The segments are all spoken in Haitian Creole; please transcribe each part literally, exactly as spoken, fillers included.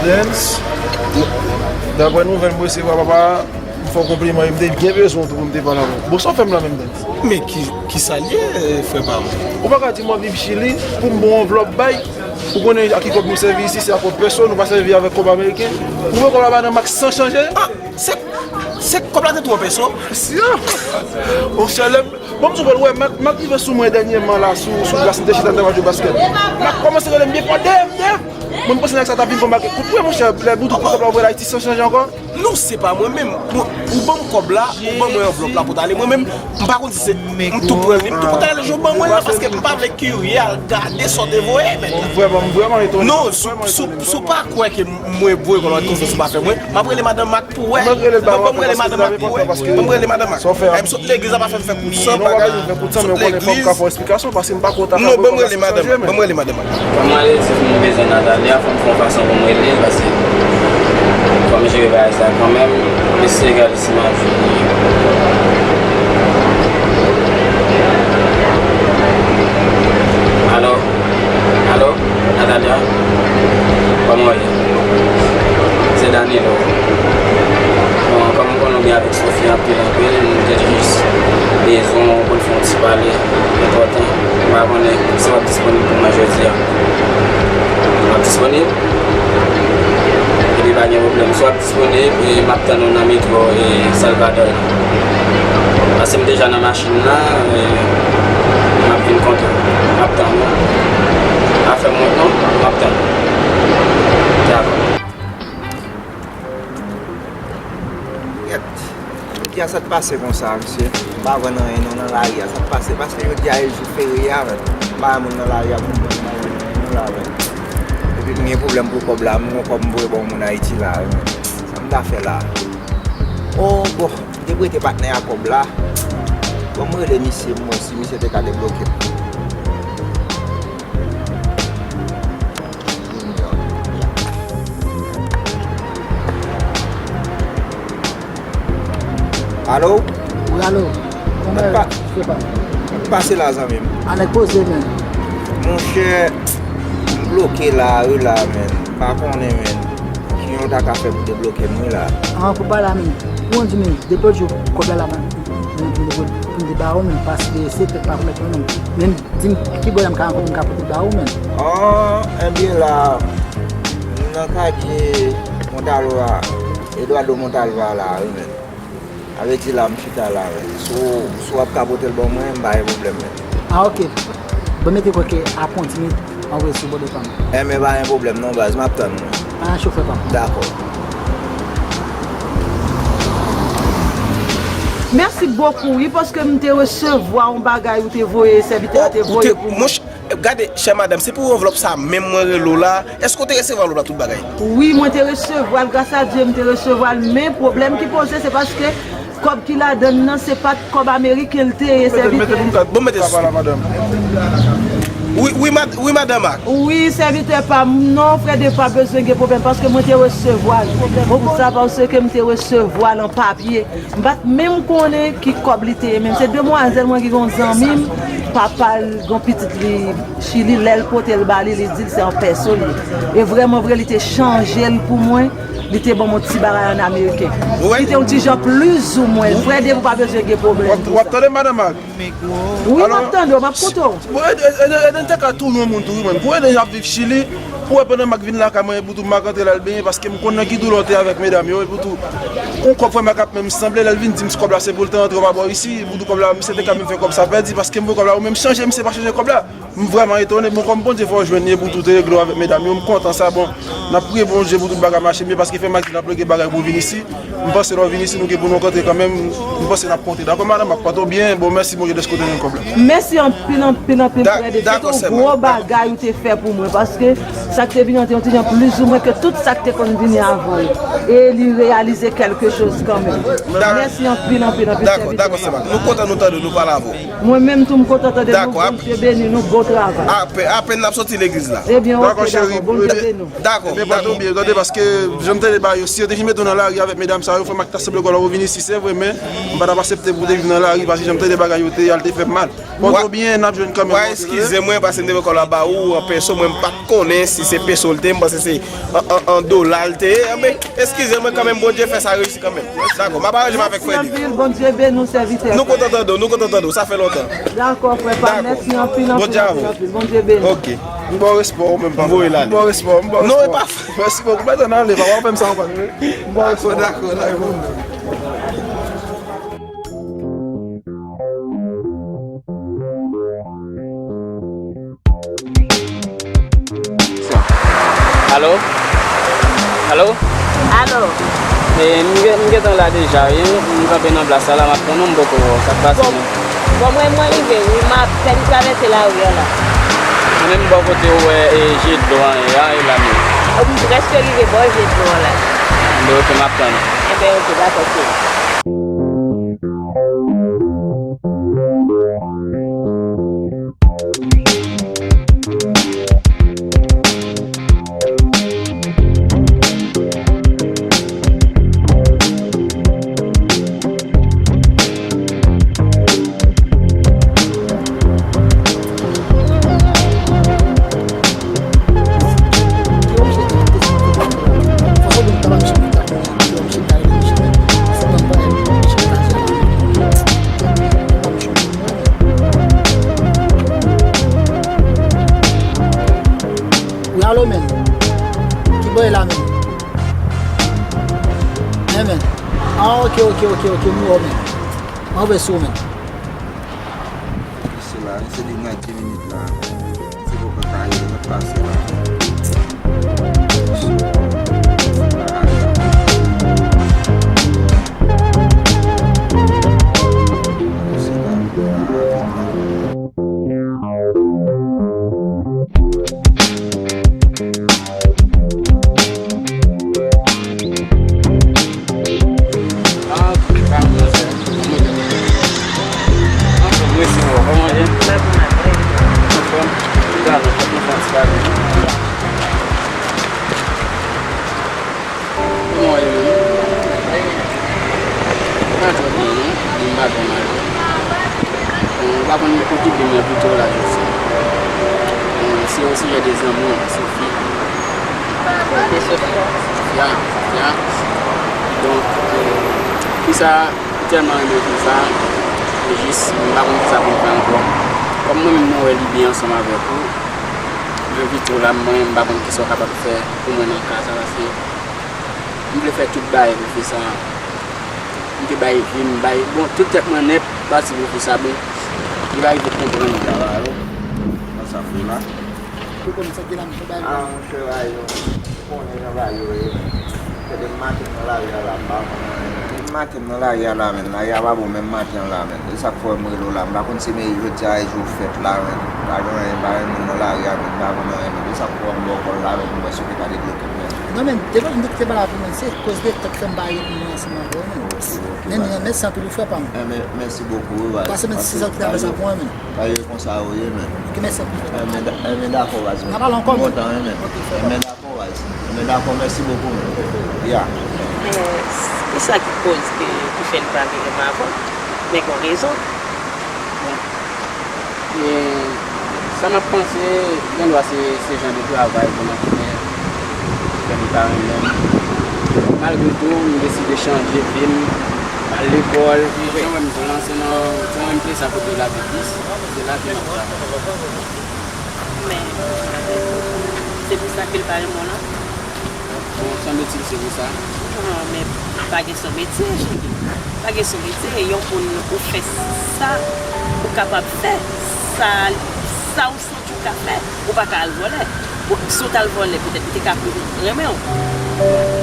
Dens, daprè nouvèl m resevwa, papa, m fè w konpliman, e m te byen bezwen w tou pou m te pale avè w. Bon, sa w fè m la menm, Dens? Men ki, ki sa l ye, frè pa m? Ou pa ka di m w ap viv Chili pou m ba w anvlòp bay? Ou konnen a ki kòb nou sèvi isi, se a kòb peso, nou pa sèvi avèk kòb ameriken. Nou voye kòb la ba nan Max san chanje. Ah, se, se kòb la te tou an peso? Monchè, lè m, bon, m sou bòl, wè, Mak, Mak rive sou mwen dènyèman la, sou, sou glas, m te chita nan match de baskèt. Mak kòmanse rele m, "Dev, Dev, Dev!" Mwen, m panse nèg sa t ap vin ban Mak kout pwen, monchè, lè bout ou kòb la, ou voye l Ayiti san chanje ankò. Non, se pa mwen menm. Mwen, ou ban m kòb la, ou ban mwen anvlòp la pou t ale. Mwen menm, m pa konn si se, m tou pran li, m tou konn ale jan w ban mwen la, paske m pa vle kirye al gade sa w te voye, men. M vrèman, m vrèman etone. Non, si w pa kwè ke mwen voye kòb la, konfyans ou pa fè mwen, m ap rele madan Mak pou wè. Ban m rele madan Mak pou wè. Ban m rele madan Mak. Sa w fè a? M sot legliz la, pa fè m fè kout san, bagay. M sot legliz. Non, ban m rele madan Mak. Ban m rele madan Mak. Kòman rele ti fi m bezwen Natalia, fò m fè yon fason pou m rele l, paske fò m jere bagay sa kanmenm, mesye gade si m ap vini. Alo? Alo? Natalia? Kòman w ye? Se Danilo. Bon, kòm ou konnen, ou byen avèk Sophie anpil, anpil, nou te jis bezwen w pou n fè yon ti pale enpòtan. M pa konnen si w ap disponib pou mwen jodi a. W ap disponib? Epi pa gen pwoblèm. Si w ap disponib, e, m ap tann ou nan metwo, e, Salvador la. Paske m deja nan machin nan, e, m ap vin kote w. M ap tann ou. Pa fè m wont non, m ap tann ou. Dakò. Gèt, jodi a sa t pase konsa, mesye. M pa wè nan anyen non nan lari a, sa t pase, paske jodi a e jou ferye a, men. M pa wè moun nan lari a, moun nan, m pa wè nan anyen non la, men. Epi m gen pwoblèm pou kòb la, m gon kòb m voye ba yon moun Ayiti la, men. Sa m ta fè la? Oh, bon, m te prete patnè a kòb la. Bon, m rele misye, m wè si misye te ka debloke m. Alo? Wi, alo. Kòman se pa? Sa k pase la, zanmi m? Anèk poze, men. Monchè, m bloke lari la, men. M pa konnen, men. Kijan w ta ka fè pou debloke m, wi, la? An, pou pale a, men. Ou konn di, men, depi lòt jou, kòb la la, men, men, pou m te ba ou, men, paske se tèt pa pou mèt mwen, men. Men, di m, ki bò la m ka rankontre, m ka pote ba ou, men? An, ebyen la, m nan katye Montalva, Eduardo Montalva la, wi, men. Sa vle di la, m chita la, men. Si w, si w ap ka pote l ban mwen, m pa gen pwoblèm, men. Ah, ok. Bon, mete kwè ke a trant minit, anvoye sou bò de pa m. Enben, pa gen pwoblèm non, baz, m ap tann ou. Pa nan cho, frè pa m. Dakò. Mèsi bokou, wi, paske m te resevwa yon bagay ou te voye, sèvitè a te voye pou mwen. Gade, chè madanm, se pou anvlòp sa menm mwen rele w la. Èske w te resevwa anvlòp la tout bagay? Wi, mwen te resevwa l, gras a Dye, m te resevwa l, men pwoblèm ki poze, se paske kòb ki ladann nan, se pa t kòb ameriken l te ye, sèvitè. Bon, mete sou. Wi, wi, mad-, wi, madanm Mak. Wi, sèvitè pa m, non, frè de pa bezwen gen pwoblèm, paske mwen te resevwa l. Bon, pou sa, paske m te resevwa l an papye. M pa t menm konnen ki kòb li te ye menm. Se demwazèl mwen ki gen yon zanmi m, papa l gen yon pitit li Chili, lè l pote l ba li, li di l se an pèso l ye. E vrèman vre, li te chanje l pou mwen, li te ban m yon ti bagay an ameriken. Li te yon ti jan plizoumwen. Frè de, ou pa bezwen gen pwoblèm pou sa. W ap tande, madanm Mak? Wi, m ap tande w, m ap koute w. Bon, Eden, Eden, Eden te ka tounen yon moun tou, wi, mwen. Pou Eden ap viv Chili, pou wè pandan Mak vin lakay mwen, epi tou Mak antre l al benyen, paske m konn nan ki doulè w te avèk medam yo, epi tou, yon kòb frè Mak ap menm sanble, lè l vin di m si kòb la se pou l te antre pa bò isi, epi tou kòb la, misye te ka menm fè kòb sa pèdi, paske m voye kòb la, ou menm chanje, misye pa chanje kòb la. M vrèman etone, bon, kòm Bondye fè w jwenn li, epi tou te regle w avèk medam yo, m kontan sa, bon, n ap priye Bondye pou tout bagay mache byen, paske fè Mak di l ap regle bagay pou w vin isi. M panse lè w vin isi, nou gen pou nou rankontre kanmenm. M panse n ap kontre. Dakò, madanm, m ap konte w byen. Bon, mèsi Bondye dèske w te jwenn kòb la. Mèsi anpil, anpil, anpil, frè de. Se te yon gwo bagay ou te fè pou mwen, paske sa k te vin an te yon ti jan plizoumwen ke tout sa k te konn vini avan yo. E li reyalize kèlke choz kanmenm. Mèsi anpil, anpil, anpil, sèvitè. Dakò, dakò, sè Mak. Nou kontan nou tande w, nou pale avè w. Mwen menm tou, m kontan tande nou. Bondye beni nou, bon travay. Apèn, apèn n ap soti legliz la. Ebyen, oke, dakò, Bondye beni w. Dakò, dakò. Ebyen, pa t obliye, tande, paske jan m tande bagay yo, si yo te vin mete w nan lari avèk medam sa yo, frè Mak ta sanble kòb la pou vin isi, se vre, men m pa t ap aksepte pou w te vin nan lari, paske jan m tande bagay yo te ye a, l te fè m mal. Konte w byen, n ap jwenn kanmenm. W a eskize mwen, paske m te voye kòb la ba ou, an pèso, mwen m pa t konnen si Se peso l te ye, m panse se an, an, an dola l te ye. Anben, eskize mwen kanmenm, Bondye fè sa reyisi kanmenm. Dakò, m ap aranje m avèk frè Liv. Mèsi anpil, Bondye beni w, sèvitè. Nou kontan tande w, nou kontan tande w, sa fè lontan. Dakò, frè pa, mèsi anpil, anpil, anpil, anpil. Bondye avè w. Bondye beni w. Ok. M ba w respè, ou menm, papa. M voye l ale. M ba w respè, m ba w respè. Non, e pa. Mèsi bokou. Mèt nan ale, papa, w fè m sa w konn. M ba w respè. Dakò, dakò, dakò. Alo? Alo? Alo? E, m gen, m gentan la deja, wi. M kanpe nan plas la, la, m ap tann ou, m poko wè w. Sa k pase menm? Bon, mwen, mwen rive, wi. M apèn travèse lari a la. Mwen menm, m bò kote ou wè, e, jet dlo an ye a, e la menm. M prèske rive bò jet dlo an la. Enben, ok, m ap tann ou. Enben, ok, dakò, cheri. Wi, alo, men. Ki bò e la, men? Amen. Ah, ok, ok, ok, ok, m wè w, men. Mwen wè sou, men. Mesye la, se li nan di minit la. Se pou kaka yo, yo pase la. Kòman w ye menm? Pa twò byen non, men m pa twò mal. Bon, m pa konn pou ki byen mwen pito la jodi a. Bon, se o sijè de zanmi w, Sofi. Ok, Sofi. Sofia, Sofia. Donk, euh, fi sa, m tèlman renmen fi sa, e jis, m pa konn kisa pou m fè ankò. Kòm mwen menm mwen wè li byen ansanm avèk ou, m envite w la, mwen, m pa konn kisa w kapab fè pou mwen nan ka sa, paske m vle fè tout bagay pou fi sa. M te bay vi m, bay, bon, tout tèt mwen nèt pati pou fi sa, bon, li pa rive konprann. Travay ou, nan sa fè la. Ou konn sa ki la, m te bay vi. Ah, monchè, bagay yo, ou konnen jan bagay yo ye. Kède m maten nan lari a la, m pa konn anyen. Depi maten m nan lari a la, menn, lari a pa bon, menm maten an la, menn. E sa k fè m rele w la, m pa konn si men jodi a e jou fèt la, menn. Pa gen anyen, pa gen moun nan lari a, menn, m pa konn anyen, menn. E sa k fè m ba w kòl la, menn, m wè si w te ka debloke m, menn. Non, menn, devan m di ki te pale avè w, menn, se koz de tèt fè m pa reponn ansanm avè w, menn. Ok, ok, men, baz. Men, mèsi anpil, wi, frè pa m. Enben, mèsi bokou, wi, baz. Pase, menn, se sa ki te fè sa pou mwen, menn. Bagay yo konsa yo ye, menn. Ok, mèsi anpil, frè pa m. Enben, da-, enben, dakò, baz, mwen. N ap pale ankò, menn. M kontan, wi, menn. Ok, frè pa m. Enben, dakò, baz. Enben, dakò, mèsi bokou, menn. Ya. Men, ki sa ki koz ke, ki fè l pa vin menm avè w? Men gen rezon. Bon. E sa m ap panse, gendwa se, se jan de travay ke m ap fè, ki fè li pa renmen m. Malgre tou, m deside chanje vi m, al lekòl. Jan w wè m tou lan, se nan, se nan M P S A kote l abite, se la ke m ap travay. Men, se pou sa ke l pa renmen w lan? Bon, sanble-t-il se pou sa. Non, men pa gen sanble-t-il, cheri. Pa gen sanble-t-il, yon moun ou fè sa, ou kapab fè sa, sa ou santi ou ka fè, ou pa ka al vòlè. Ou, si w t al vòlè, petèt, li te ka plis renmen w.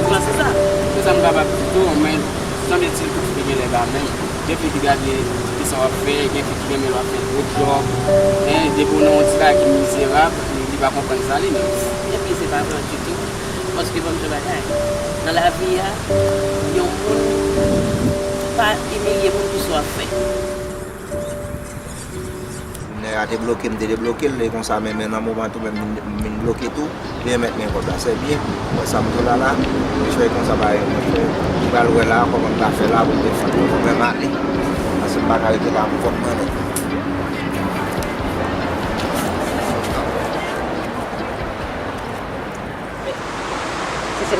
Ou panse sa? Se sa m kapab di tou, men sanble-t-il tout fi gen lè pa menm. Gen fi ki gade kisa w ap fè, gen fi ki renmen lè w ap fè gwo djòb. Men, depi w nan yon ti bagay ki mizerab, li, li pa konprann sa li menm. Epi se pa vre ditou. Paske ban m di w bagay. Nan lavi a, yon moun pa imilye moun pou sa w ap fè. Nèg la te bloke m, te debloke l, e konsa, men, men nan moman tou, men m, m vin bloke tou, li remèt mwen kòb la, se byen. Wè sa m di w la la, m fè konsa, bagay yo, mwen fè. Li pral wè la, kòman m ka fè la pou m defann mwen, fò mwen m ale. Paske m pa ka rete la pou kòk mwen menm.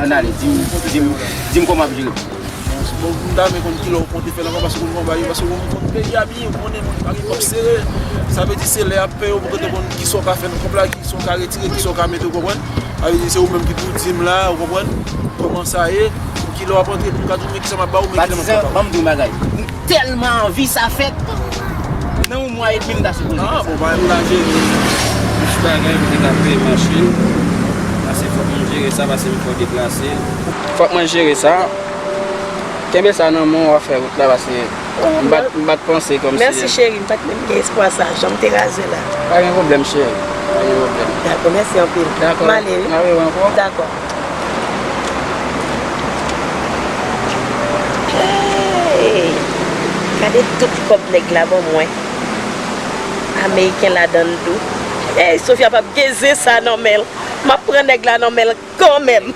ann ale, di m, di m, di m kòman w ap jere. Bon, m ta renmen konn kilè w konte fè l ankò, paske w konn konba yo, paske w konn peyi a byen, w konnen moun pa gen kòb sere. Sa vle di se lè y ap peye w pou kote konn kisa w ka fè nan kòb la, kisa w ka retire, kisa w ka mete, w konprann? Sa vle di se ou menm ki pou di m la, w konprann? Kòman sa ye? Kilè w ap antre pou m ka di w men kisa m ap ba w, men kilè m ap ba w. Patizan, ban m di w yon bagay. M tèlman anvi sa fèt. Nan yon mwa edmi m ta sipoze fè sa. Ah, bon, bagay m la jere. Plis bagay, m te ka peye machin. Paske fòk mwen jere sa, paske m fò deplase. Fòk mwen jere sa. Kenbe sa nan men w, w ap fè wout la, paske m pa t, m pa t panse kòmsi. Mèsi, cheri, m pa t menm gen espwa sa, jan m te raze la. Pa gen pwoblèm, cheri. Pa gen pwoblèm. Dakò, mèsi anpil. Dakò. M ale, wi. N a rewè ankò. Dakò. Hey! Gade tout kòb nèg la ban mwen. Ameriken ladan l tou. Hey, Sofia p ap gen zen sa nan men l. M ap pran nèg la nan men l kanmenm.